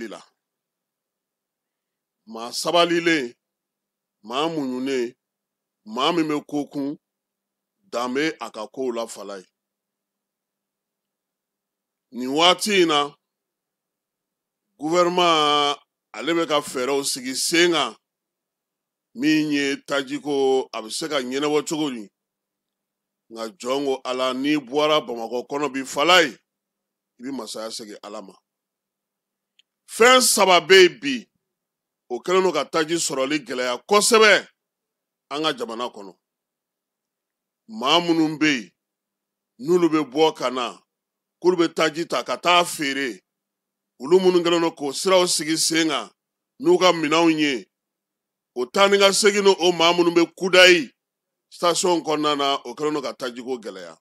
la. Maa sabalilen, maa muɲunen, maa min bɛ ko kun, dan bɛ a ka kow la Falaye. Nin waati in na, gouvernement ale bɛ ka fɛɛrɛw sigi sen kan min ye tajiko a bɛ se ka ɲɛnabɔ cogo di. Nka jɔn ko Ala, n'i bɔra Bamakɔ kɔnɔ bi Falaye, i bɛ masaya segin Ala ma. Fɛn saba bɛ yen bi, o kɛlen don ka taji sɔrɔli gɛlɛya kosɛbɛ an ka jamana kɔnɔ. Maa minnu bɛ yen n'olu bɛ bɔ ka na k'olu bɛ taji ta ka taa feere, olu minnu kɛlen don k'o siraw sigi sen kan n'u ka minɛnw ye, o taa ni ka segin ni o maa minnu bɛ kudayi station kɔnɔna na, o kɛlen don ka tajiko gɛlɛya.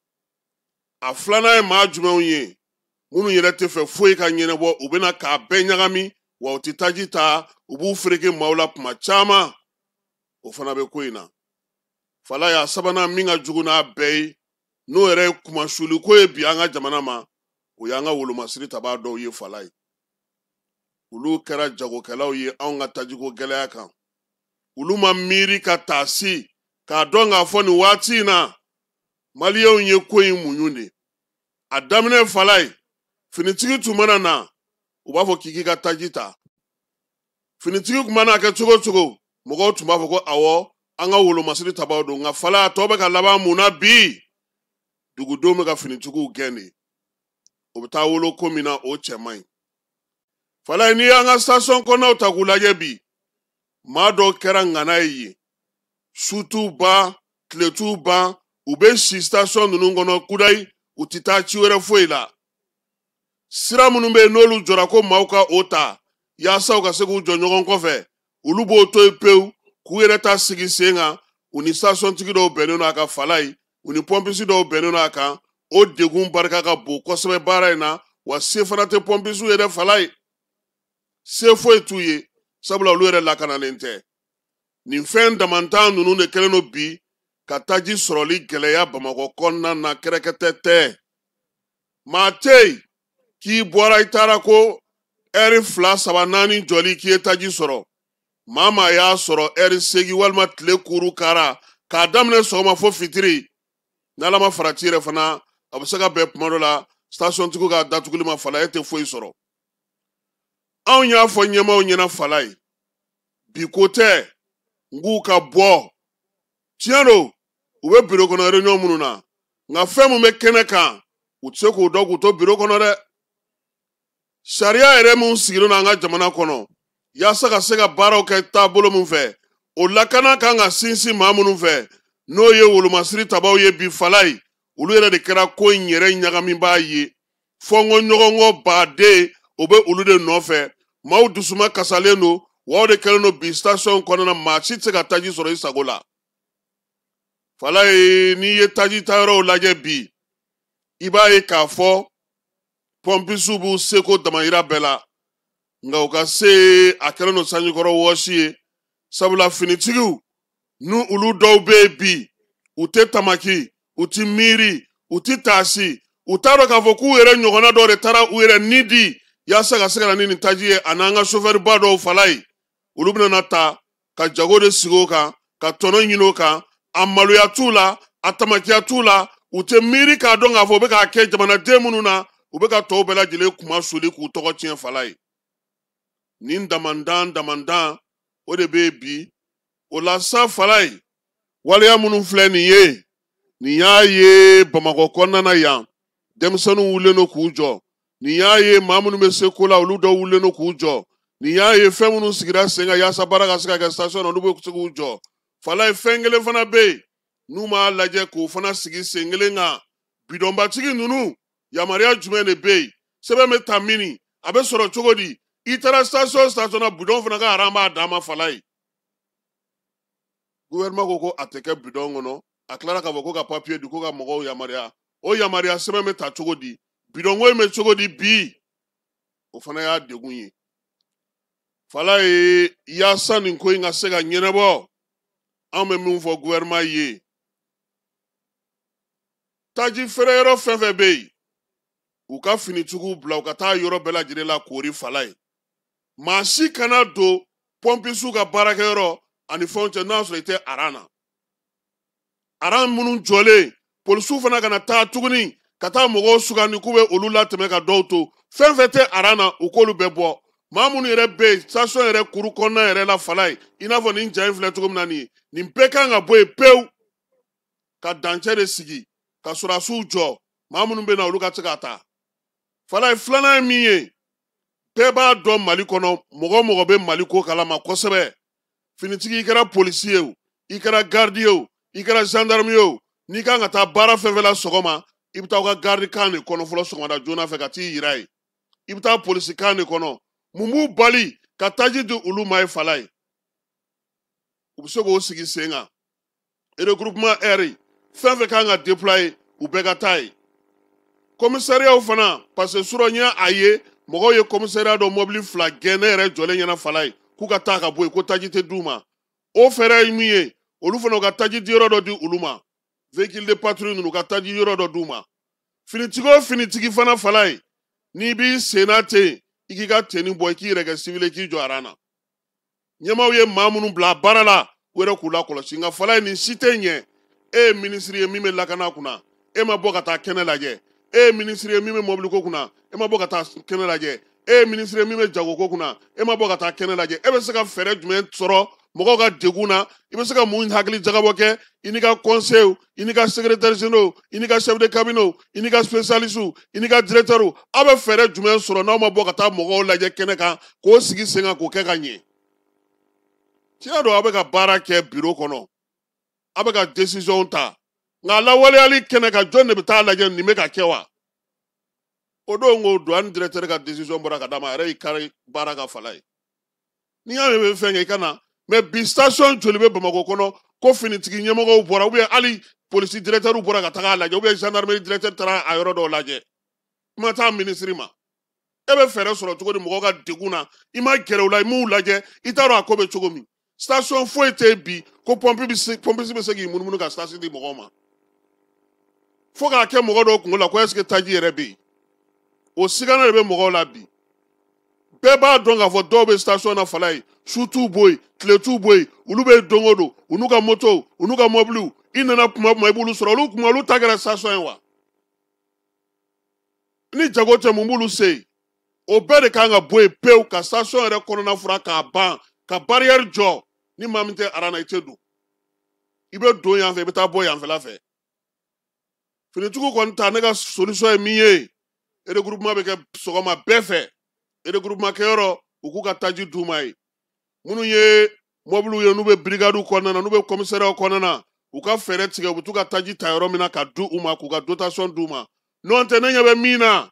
A filanan ye maa jumɛnw ye minnu yɛrɛ tɛ fɛ foyi ka ɲɛnabɔ, u bɛna k'a bɛɛ ɲagami, wa u tɛ taji ta, u b'u fereke maaw la kuma caman, o fana bɛ ko in na. Falaye, a sabanan min ka jugu n'a bɛɛ ye, n'o yɛrɛ ye kumasuliko ye bi an ka jamana ma, o y'an ka wolomasiri tabaa dɔw ye Falaye. Olu kɛra jagokɛlaw ye anw ka tajiko gɛlɛya kan. Olu ma miiri ka taasi k'a dɔn k'a fɔ nin waati in na maliyɛnw ye ko in muɲu de. A daminɛ Falaye, finitigi tun mana na, u b'a fɔ k'i k'i ka taji ta. Finitigi tun mana kɛ cogo o cogo, mɔgɔw tun b'a fɔ ko awɔ, an ka wolomasiri tabaw don. Nka Falaye, a tɔ bɛ ka laban mun na bi? Dugudenw bɛ ka finitigiw gɛn de. O bɛ taa wolo ko min na, o cɛ man ɲi. Falaye, n'i y'an ka station kɔnɔnaw ta k'u lajɛ bi, maa dɔw kɛra ŋana ye yen. Su t'u ban, tile t'u ban, u bɛ si station ninnu kɔnɔ kudayi, u tɛ taa ci wɛrɛ foyi la. Sira minnu bɛ yen n'olu jɔra ko maaw ka o ta, yaasa u ka se k'u jɔ ɲɔgɔn kɔfɛ, olu b'o to yen pewu, k'u yɛrɛ ta sigi sen kan. U ni station-tigi dɔw bɛnnen don a kan Falaye, u ni pɔmpisi dɔw bɛnnen don a kan. O degun barika ka bon kosɛbɛ baara in na, wa se fana tɛ pɔmpisiw ye dɛ Falaye. Se foyi t'u ye, sabula olu yɛrɛ lakanalen tɛ. Nin fɛn damantan ninnu de kɛlen don bi ka taji sɔrɔli gɛlɛya Bamakɔ kɔnɔna na, kɛrɛkɛtɛ tɛ. Maa tɛ yen k'i bɔra i taara ko ɛri 2, 3, 4 jɔli k'i ye taji sɔrɔ. Maa maa y'a sɔrɔ ɛri 8 walima tile kuru kara k'a daminɛ sɔgɔma fo fitiri, n'Ala ma farati yɛrɛ fana, a bɛ se ka bɛn kuma dɔ la station-tigiw ka datuguli ma Falaye, e tɛ foyi sɔrɔ. Anw y'a fɔ ɲɛmaaw ɲɛna Falaye, bi ko tɛ, n k'u ka bɔ. Tiɲɛ don, u bɛ biro kɔnɔ réunion minnu na, nka fɛn min bɛ kɛnɛ kan, u tɛ se k'o dɔn k'u to biro kɔnɔ dɛ. Sariya yɛrɛ min sigilen don an ka jamana kɔnɔ, yaasa ka se ka baaraw kɛ taabolo min fɛ, o lakana kan ka sinsin maa minnu fɛ, n'o ye wolomasiri tabaw ye bi Falaye, olu yɛrɛ de kɛra ko in yɛrɛ ɲagamibaa ye. Fɔnkɔ ɲɔgɔnkɔ baden, o bɛ olu de nɔfɛ. Maaw dusuma kasalen don, wa o de kɛlen don bi station kɔnɔna na, maa si tɛ se ka taji sɔrɔ i sago la. Falaye, n'i ye taji tayɔrɔw lajɛ bi, i b'a ye k'a fɔ pɔmpisiw b'u seko damayira bɛɛ la, nka u ka se a kɛlen don sanjikɔrɔ wɔsi ye, sabula finitigiw n'u olu dɔw bɛ yen bi, u tɛ tamaki, u tɛ miiri, u tɛ taasi, u t'a dɔn k'a fɔ k'u yɛrɛ ɲɔgɔnna dɔw de taara u yɛrɛ ni di yaasa ka se ka na ni nin taji ye, a n'an ka sofɛriba dɔw Falaye, olu bɛna na ta ka jago de sigi o kan, ka tɔnɔ ɲini o kan. A maloya t'u la, a tamakiya t'u la, u tɛ miiri k'a dɔn k'a fɔ u bɛ k'a kɛ jamanaden minnu na, u bɛ ka tɔw bɛɛ lajɛlen kuma soli k'u tɔgɔ tiɲɛ Falaye. Nin damandan damandan o de bɛ yen bi. O la sa Falaye, waleya minnu filɛ nin ye, nin y'a ye Bamakɔ kɔnɔna na yan, denmisɛnninw wulilen don k'u jɔ. Nin y'a ye maa minnu bɛ se ko la, olu dɔw wulilen don k'u jɔ. Nin y'a ye fɛn minnu sigira sen kan yaasa baara ka se ka kɛ station na, olu bɛ se k'u jɔ. Falaye, fɛn kelen fana bɛ yen, n'u m'a lajɛ k'o fana sigi sen kelen kan, bidɔnbatigi ninnu yamaruya jumɛn de bɛ yen? Sɛbɛn bɛ ta min, a bɛ sɔrɔ cogo di? I taara station station na, bidɔn fana ka aran b'a dan ma Falaye. Gouvernement ko ko a tɛ kɛ bidɔn kɔnɔ, a tilara k'a fɔ ko ka papier di, ko ka mɔgɔw yamaruya. O yamaruya sɛbɛn bɛ ta cogo di? Bidɔnko in bɛ cogo di bi? O fana y'a degun ye Falaye. Yaasa nin ko in ka se ka ɲɛnabɔ, anw bɛ min fɔ gouvernement ye, taji feere yɔrɔ fɛn fɛn bɛ yen, u ka finitigiw bila u ka taa yɔrɔ bɛɛ lajɛlen la koori Falaye. Maa si kana don pɔmpisiw ka baarakɛyɔrɔ ani fɛnw cɛ n'a sɔrɔ i tɛ aran na. Aran minnu jɔlen, polisiw fana kana taa tuguni ka taa mɔgɔw sugandi k'u bɛ olu latɛmɛ ka dɔw to. Fɛn fɛn tɛ aran na, u k'olu bɛɛ bɔ. Maa minnu yɛrɛ bɛ yen station yɛrɛ kuru kɔnɔna yɛrɛ la Falaye, i n'a fɔ nin ja in filɛ cogo min na nin ye, nin bɛɛ kan ka bɔ yen pewu, ka dancɛ de sigi, ka sɔrɔdasiw jɔ, maa minnu bɛ na olu ka se ka taa. Falaye, filanan ye min ye, bɛɛ b'a dɔn Mali kɔnɔ, mɔgɔ o mɔgɔ bɛ Mali ko kalama kosɛbɛ, finitigi, i kɛra polisi ye o, i kɛra garidi ye o, i kɛra gendarme ye o, n'i kan ka taa baara fɛn fɛn la sɔgɔma, i bɛ taa aw ka garidi kan de kɔnɔ fɔlɔ sɔgɔmada joona fɛ ka t'i yira yen. I bɛ taa polisi kan de kɔnɔ. Mun b'u bali ka taji di olu ma ye Falaye? U bɛ se k'o sigi sen kan. Regroupement R fɛn fɛn kan ka déployer, u bɛɛ ka taa yen. Commissariat fana, parce que surɔ n ye a ye mɔgɔw ye commissariat dɔ mobili 2 gɛn ne yɛrɛ jɔlen ɲɛna Falaye, k'u ka taa ka bɔ yen, ko taji tɛ d'u ma. O fɛɛrɛ ye min ye, olu fana u ka taji diyɔrɔ dɔ di olu ma. Véhicule de patrouille ninnu, u ka taji yɔrɔ dɔ d'u ma. Finitigi o finitigi fana Falaye, n'i b'i senna ten, i k'i ka tenue bɔ, i k'i yɛrɛ kɛ civil ye, k'i jɔ aran na. Ɲɛmaaw ye maa minnu bila baara la, u yɛrɛ k'u lakɔlɔsi. Nka Falaye, nin si tɛ ɲɛ. E ye minisiri ye min bɛ lakana kunna, e ma bɔ ka taa kɛnɛ lajɛ. E ye minisiri ye min bɛ mɔbiliko kunna, e ma bɔ ka taa kɛnɛ lajɛ. E ye minisiri ye min bɛ jagoko kunna, e ma bɔ ka taa kɛnɛ lajɛ. E bɛ se ka fɛɛrɛ jumɛn sɔrɔ mɔgɔw ka degun na? I bɛ se ka mun hakili jagabɔ kɛ? I n'i ka conseil, i n'i ka secrétaire généraux, i n'i ka chef de cabinet, i n'i ka spécialiste, i n'i ka directeur, aw bɛ fɛɛrɛ jumɛn sɔrɔ n'aw ma bɔ ka taa mɔgɔw lajɛ kɛnɛ kan, k'o sigi sen kan, k'o kɛ ka ɲɛ? Tiɲɛ don, aw bɛ ka baara kɛ bureau kɔnɔ, aw bɛ ka décision ta, nka a lawaleyali kɛnɛ kan, jɔn de bɛ taa lajɛ nin bɛ ka kɛ wa? O don ko douane directeur ka décision bɔra ka d'a ma, a yɛrɛ y'i kari baara ka Falaye. N'i y'a mɛn bɛ fɛn kɛ, i ka na. Mais bi station joli bɛ Bamakɔ kɔnɔ ko finitigi ɲɛmɔgɔw bɔra, ou bien hali polisi directeur bɔra ka taga a lajɛ, ou bien gendarmerie directeur taara a yɔrɔ dɔw lajɛ? Kuma t'a minisiri ma. E bɛ fɛɛrɛ sɔrɔ cogo di mɔgɔw ka degun na? I ma gɛrɛ u la, i m'u lajɛ, i t'a dɔn a ko bɛ cogo min. Station foyi tɛ yen bi ko pompiste bɛ se k'i munumunu ka station di mɔgɔw ma. Fo k'a kɛ mɔgɔ dɔw kunkolo la ko est-ce que taji yɛrɛ bɛ yen? O sigana de bɛ mɔgɔw la bi. Bɛɛ b'a dɔn k'a fɔ dɔw bɛ station na Falaye, su t'u bɔ yen, tile t'u bɔ yen, olu bɛ don o don, u n'u ka motow, u n'u ka mɔbiliw. I nana kuma o kuma, i b'olu sɔrɔ. Olu kuma, olu ta kɛra station ye wa? Ni jago tɛ, mun b'olu se yen? O bɛɛ de kan ka bɔ yen pewu, ka station yɛrɛ kɔnɔna fura k'a ban, ka barrière jɔ. Ni maa min tɛ aran na, i tɛ don. I bɛ don yan fɛ, i bɛ taa bɔ yanfɛla fɛ. Finitigiw kɔni ta, ne ka solution ye min ye, regroupement bɛ kɛ sɔgɔma bɛɛ fɛ. Regroupement kɛyɔrɔ, u k'u ka taji d'u ma yen. Minnu ye mɔbiliw ye, n'u bɛ brigade kɔnɔna na, n'u bɛ commissariat kɔnɔna na, u ka fɛɛrɛ tigɛ, u bɛ t'u ka taji ta yɔrɔ min na ka di u ma, k'u ka dotation d'u ma. N'o tɛ, ne ɲɛ bɛ min na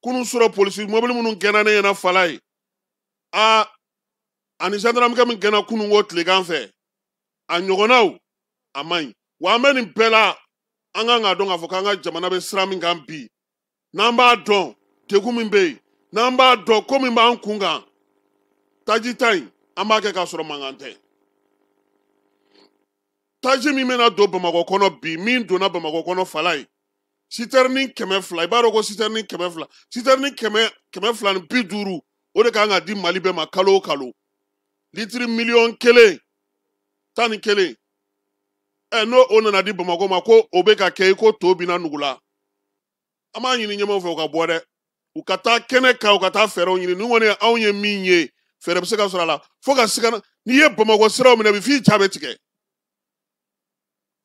kunun sɔrɔ, polisi mɔbili minnu gɛnna ne ɲɛna Falaye, aa, ani gendarme min gɛnna kunun ko tilegan fɛ, a ɲɔgɔnnaw a man ɲi. Wa an bɛ nin bɛɛ la, an kan k'a dɔn k'a fɔ k'an ka jamana bɛ sira min kan bi, n'an b'a dɔn degun min bɛ yen, n'an b'a dɔn ko min b'an kun kan, taji ta in, an b'a kɛ k'a sɔrɔ mankan tɛ. Taji min bɛna don Bamakɔ kɔnɔ bi, min donna Bamakɔ kɔnɔ Falaye, sitɛrini 200, i b'a dɔn ko sitɛrini 200, sitɛrini 250, o de kan ka di Mali bɛɛ ma kalo o kalo. Litiri miliyɔn kelen tan ni kelen. N'o o nana di Bamakɔ ma, ko o bɛ ka kɛ i ko to binna nugu la. An b'a ɲini ɲɛmaaw fɛ, u ka bɔ dɛ, u ka taa kɛnɛ kan, u ka taa fɛɛrɛw ɲini. Nin kɔni ye anw ye min ye, fɛɛrɛ bɛ se ka sɔrɔ a la. Fo ka siga, n'i ye Bamakɔ siraw minɛ bi, f'i ja bɛ tigɛ.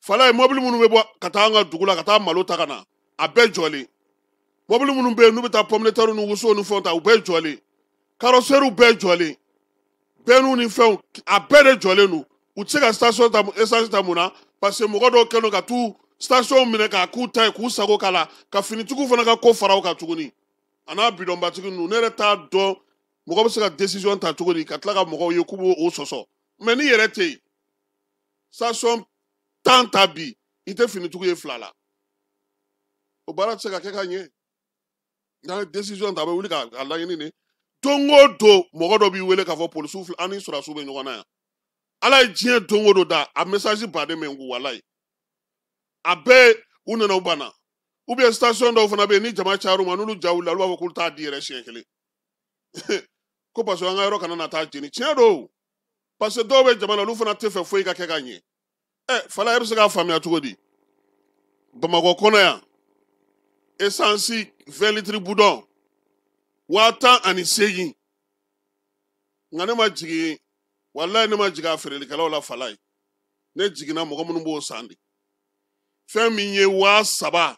Falaye, mɔbili minnu bɛ bɔ ka taa an ka dugu la ka taa malo ta ka na, a bɛɛ jɔlen. Mɔbili minnu bɛ yen n'u bɛ taa pomme de terre ni woso ni fɛnw ta, u bɛɛ jɔlen. Carrosserie bɛɛ jɔlen, bɛnniw ni fɛnw, a bɛɛ de jɔlen don. U tɛ se ka station ta, essence ta mun na? Parce que mɔgɔ dɔw kɛlen don ka t'u station minɛ k'a k'u ta ye, k'u sago k'a la, ka finitigiw fana ka ko fara o kan tuguni, a n'a bidɔnbatigi ninnu. Ne yɛrɛ t'a dɔn mɔgɔ bɛ se ka décision ta cogo di ka tila ka mɔgɔw ye k'u b'o sɔsɔ. Mais n'i yɛrɛ tɛ yen, station 10 ta bi, i tɛ finitigiw ye 2 la. O baara tɛ se ka kɛ ka ɲɛ. N'a ye décision ta, a bɛ wuli k'a laɲini de. Don o don, mɔgɔ dɔ b'i wele k'a fɔ polisiw filɛ, an ni sɔrɔdasiw bɛ ɲɔgɔn na yan. Ala ye diɲɛ don o don da, a message baden bɛ n kun, walayi. A bɛɛ u nana, u banna. Ou bien station dɔw fana bɛ yen, ni jama cayara u ma, n'olu ja wulila, olu b'a fɔ k'olu t'a di yɛrɛ siɲɛ kelen. Ko parce que an ka yɔrɔ kana na taa jeni. Tiɲɛ don, parce que dɔw bɛ jamana, olu fana tɛ fɛ foyi ka kɛ ka ɲɛ. Fala, e bɛ se k'a faamuya cogo di? Bamakɔ kɔnɔ yan, essence 20 litres bidon 18,000. Nka ne ma jigin, walayi ne ma jigin a feerelikɛlaw la Fala ye. Ne jiginna mɔgɔ minnu b'o san de. Fɛn min ye 3100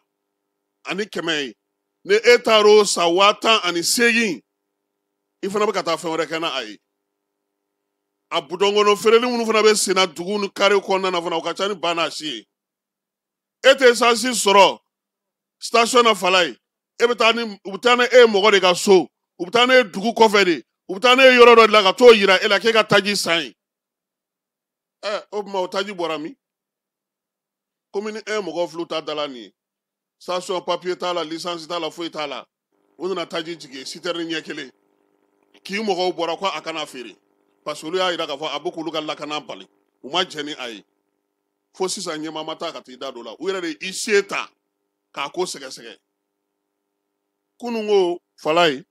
ye, ni e taar'o san 18,000, i fana bɛ ka taa fɛn wɛrɛ kɛ n'a ye. A budɔn kɔnɔ feereli minnu fana bɛ sen na dugu ni kare kɔnɔna na fana, o ka ca ni ba n'a si ye. E tɛ essence sɔrɔ station na Fala ye, e bɛ taa ni, u bɛ taa ni e ye mɔgɔ de ka so, u bɛ taa n'e ye dugu kɔfɛ de, u bɛ taa n'e ye yɔrɔ dɔ de la ka t'o yira e la k'e ka taji san yen. O tuma o taji bɔra min? Komi ni e mɔgɔ fulu ta da la nin ye, station papier t'a la, licence t'a la, foyi t'a la, u nana taji jigin citerne ɲɛ kelen k'i mɔgɔw bɔra ko a kana feere, parce que olu y'a yira k'a fɔ a bɛ k'olu ka lakana bali. U ma jɛn ni a ye fo sisan. Ɲɛmaa ma taa ka t'i da don o la. U yɛrɛ de ye huissier ta k'a ko sɛgɛsɛgɛ. Kunun ko Fala ye,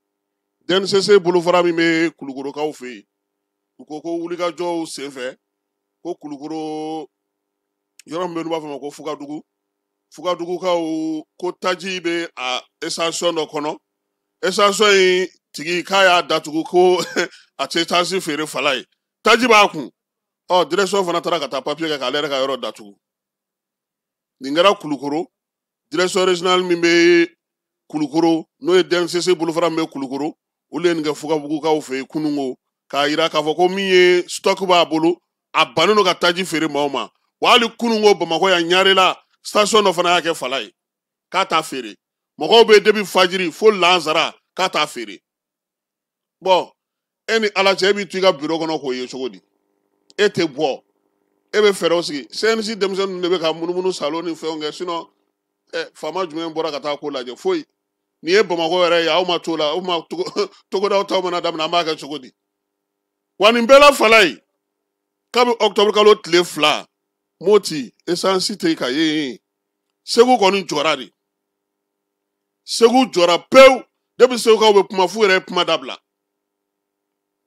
DNCC bolofara min bɛ Kulukorokaw fɛ yen, u ko ko wulikajɔw senfɛ ko Kulukoro yɔrɔ min bɛ yen n'u b'a fɔ ma ko Fugadugu, Fugadugukaw ko taji bɛ a essence dɔ kɔnɔ, essence in tigi k'a y'a datugu ko a tɛ essence feere Fala ye, taji b'a kun. Direction fana taara ka taa papier kɛ k'ale yɛrɛ ka yɔrɔ datugu. Nin kɛra Kulukoro direction régionale min bɛ Kulukoro, n'o ye DNCC bolofara min bɛ Kulukoro, olu ye nin kɛ Fugabugukaw fɛ yen kununko, k'a yira k'a fɔ ko min ye stock b'a bolo, a bannen don ka taji feere maaw ma. Wa hali kununko Bamakɔ yan Ɲarela, station dɔ fana y'a kɛ Fala ye k'a t'a feere. Mɔgɔw bɛ depuis fajiri fo lansara k'a t'a feere. Bɔn, e ni Ala cɛ, e b'i to i ka bureau kɔnɔ k'o ye cogo di? E tɛ bɔ, e bɛ fɛɛrɛw sigi. CNC denmisɛnninw de bɛ ka munumunu salon ni fɛnw kɛ, sinon faama jumɛn bɔra ka taa ko lajɛ? Foyi. Nin ye Bamakɔ yɛrɛ ye, aw ma t'o la, aw ma togodaw taw mana daminɛ, an b'a kɛ cogo di? Wa nin bɛɛ la Fala ye, kabi octobre kalo tile 2, Moti essence tɛ ka ye. Segu kɔni jɔra de, Segu jɔra pewu. Depuis Segukaw bɛ kuma f'u yɛrɛ ye kuma dabila.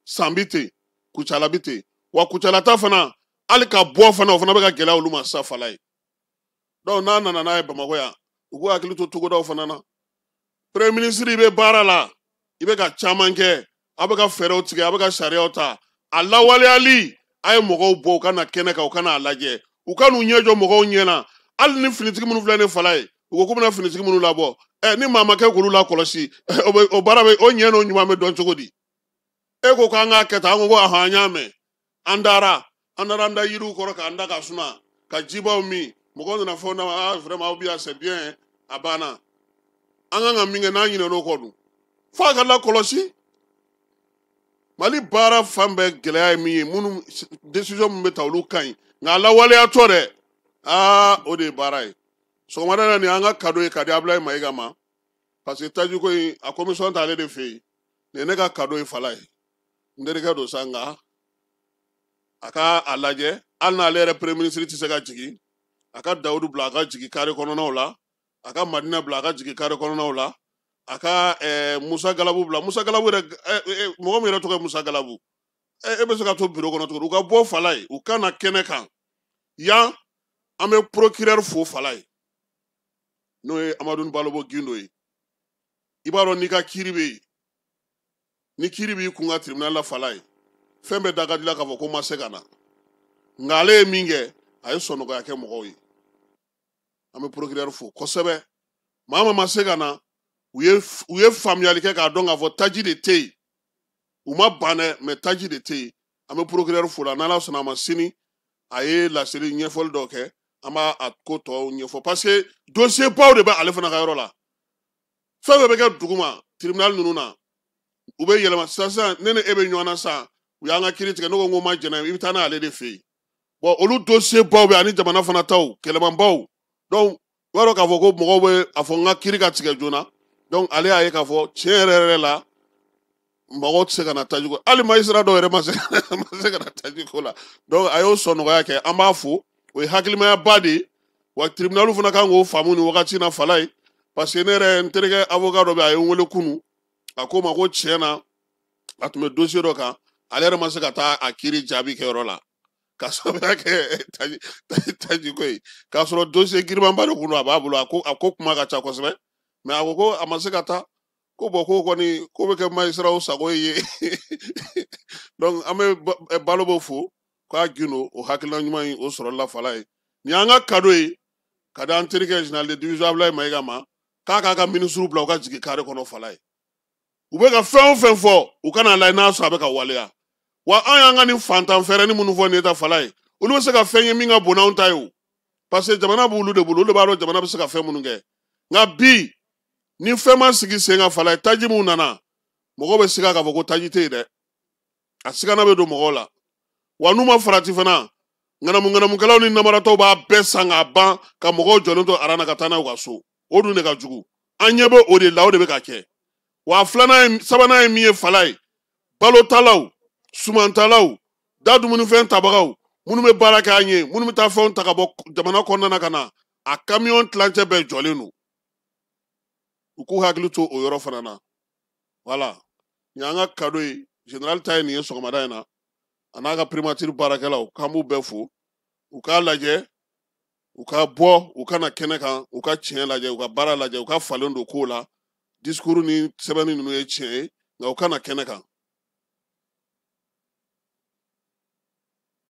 San bi ten, Kucala bi ten, wa Kucala ta fana, hali ka bɔ fana, o fana bɛ ka gɛlɛya olu ma sisan Fala ye. Donc n'a nana n'a ye Bamakɔ yan, u k'u hakili to togodaw fana na. Premier ministre bɛ baara la, i bɛ ka caman kɛ, aw bɛ ka fɛɛrɛw tigɛ, aw bɛ ka sariyaw ta, a lawaleyali, a ye mɔgɔw bɔ u ka na kɛnɛ kan, u ka n'a lajɛ, u ka n'u ɲɛ jɔ mɔgɔw ɲɛ na. Hali ni finitigi minnu filɛ ni Fala ye, u ko k'u bɛna finitigi minnu labɔ, ni maa ma kɛ k'olu lakɔlɔsi, o bɛ o baara bɛ o ɲɛ n'o ɲuman bɛ dɔn cogo di? E ko k'an k'a kɛ tan, an ko ko ahan, an y'a mɛn. An taara, an taara an da yiriw kɔrɔ k'an da ka suma ka jibaw min. Mɔgɔw nana fɛnw d'a ma, ah vraiment aw bi yan, c'est bien, a banna. An kan ka min kɛ n'an ɲinɛn'o kɔ dun, f'a ka lakɔlɔsi. Mali baara fan bɛɛ gɛlɛya ye min ye, minnu décision min bɛ ta olu ka ɲi, nka a lawaleyatɔ dɛ, aa o de ye baara ye. Sɔgɔmada in na, nin y'an ka cadeau ye ka di Abulayi Mayiga ma, parce que tajiko in a commission t'ale de fɛ yen. Nin ye ne ka cadeau ye Fala ye, n terikɛ don sa, nka a ka a lajɛ, hali n'ale yɛrɛ premier ministre tɛ se ka jigin, a ka Dawudu bila a ka jigin kare kɔnɔnaw la, a ka Madina bila a ka jigin kare kɔnɔnaw la, a ka Musa Galabu bila. Musa Galabu yɛrɛ, mɔgɔ min yɛrɛ tɔgɔ ye Musa Galabu, e bɛ se ka to bureau kɔnɔ cogo di? U ka bɔ Fala ye, u ka na kɛnɛ kan yan. An bɛ procureur fo Fala ye, n'o ye Amadu Balobo Gindo ye. I b'a dɔn n'i ka kiiri bɛ yen, ni kiiri b'i kun ka tribunal la Fala ye, fɛn bɛɛ da ka di la k'a fɔ ko ma se ka na, nka ale ye min kɛ, a ye sɔnɔgɔya kɛ mɔgɔw ye. An bɛ procureur fo kosɛbɛ. Maa ma se ka na, u ye faamuyali kɛ k'a dɔn k'a fɔ taji de tɛ yen. U ma ban dɛ, mais taji de tɛ yen. An bɛ procureur fo la, n'Ala sɔnna a ma, sini a ye laseli ɲɛfɔli dɔ kɛ, an b'a a ko tɔw ɲɛfɔ, parce que dossier baw de bɛ ale fana ka yɔrɔ la. Fɛn fɛn bɛ kɛ duguma tribunal ninnu na, u bɛ yɛlɛma sisan sisan. Ne ni e bɛ ɲɔgɔn na sisan, u y'an ka kiiri tigɛ, ne ko n ko ma jɛnɛ, i bɛ taa n'ale de fɛ yen. Bon, olu dossier baw bɛ ani jamana fana taw kɛlɛmanbaw. Donc i b'a dɔn k'a fɔ ko mɔgɔw bɛ a fɔ n ka kiiri ka tigɛ joona. Donc ale y'a ye k'a fɔ tiɲɛ yɛrɛ yɛrɛ la, mɔgɔw tɛ se ka na tajiko, hali magistrat dɔw yɛrɛ ma se ka na tajiko la. Donc a y'o sɔnɔgɔya kɛ, an b'a fo, o ye hakilimayaba de ye. Wa tribunal fana kan k'o faamu nin wagati in na Fala ye, parce que ne yɛrɛ n terikɛ avocat dɔ bɛ, a ye n wele kunu, a ko ma ko tiɲɛ na A tun bɛ dossier dɔ kan, ale yɛrɛ ma se ka taa a kiiri jaabi kɛyɔrɔ la ka sababuya kɛ tajiko ye, k'a sɔrɔ dossier girimanba de kun don a b'a bolo. A ko kuma ka ca kosɛbɛ, mais a ko ko a ma se ka taa, ko bɔn, ko kɔni ko bɛ kɛ magistrat sago ye. Donc an bɛ Balobo fo k'a gindo o hakilina ɲuman in o sɔrɔli la fala ye. Nin y'an ka cadeau ye ka di an terikɛ général de division Abdoulaye Mayiga ma, k'a k'a ka ministre bila u ka jigin carré kɔnɔ fala ye. U bɛ ka fɛn o fɛn fɔ, u kana lajɛ n'a sɔrɔ a bɛ ka waleya. Wa an y'an ka nin fantan fɛɛrɛni minnu fɔ nin ye ta fala ye, olu bɛ se ka fɛn ye min ka bon n'anw ta ye o, parce que jamana b'olu de bolo, olu de b'a dɔn jamana bɛ se ka fɛn minnu kɛ. Nka bi ni fɛn ma sigi sen kan fala ye, taji mun nana, mɔgɔw bɛ siga k'a fɔ ko taji tɛ yen dɛ, a sigana bɛ don mɔgɔw la. Wa n'u ma farati fana, ŋanamu ŋanamukɛlaw ni namaratɔw b'a bɛɛ san k'a ban ka mɔgɔw jɔlen to aran na ka taa n'a ye u ka so. O dun de ka jugu, an ɲɛ bɛ o de la, o de bɛ ka kɛ. Wa filanan ye, sabanan ye min ye fala ye, balotalaw, sumantalaw, da dumunifɛn tabagaw, minnu bɛ baara kɛ an ye, minnu bɛ taa fɛnw ta ka bɔ jamana kɔnɔna na ka na, a kamiyɔn tilancɛ bɛɛ jɔlen don. U k'u hakili to o yɔrɔ fana na. Wala nin y'an ka cadeau ye, général ta ye nin ye sɔgɔmada in na, a n'a ka primature baarakɛlaw, k'an b'u bɛɛ fo. U k'a lajɛ, u ka bɔ, u ka na kɛnɛ kan, u ka tiɲɛ lajɛ, u ka baara lajɛ, u ka falen don kow la. Discours ni sɛbɛnni ninnu ye tiɲɛ ye, nka u ka na kɛnɛ kan.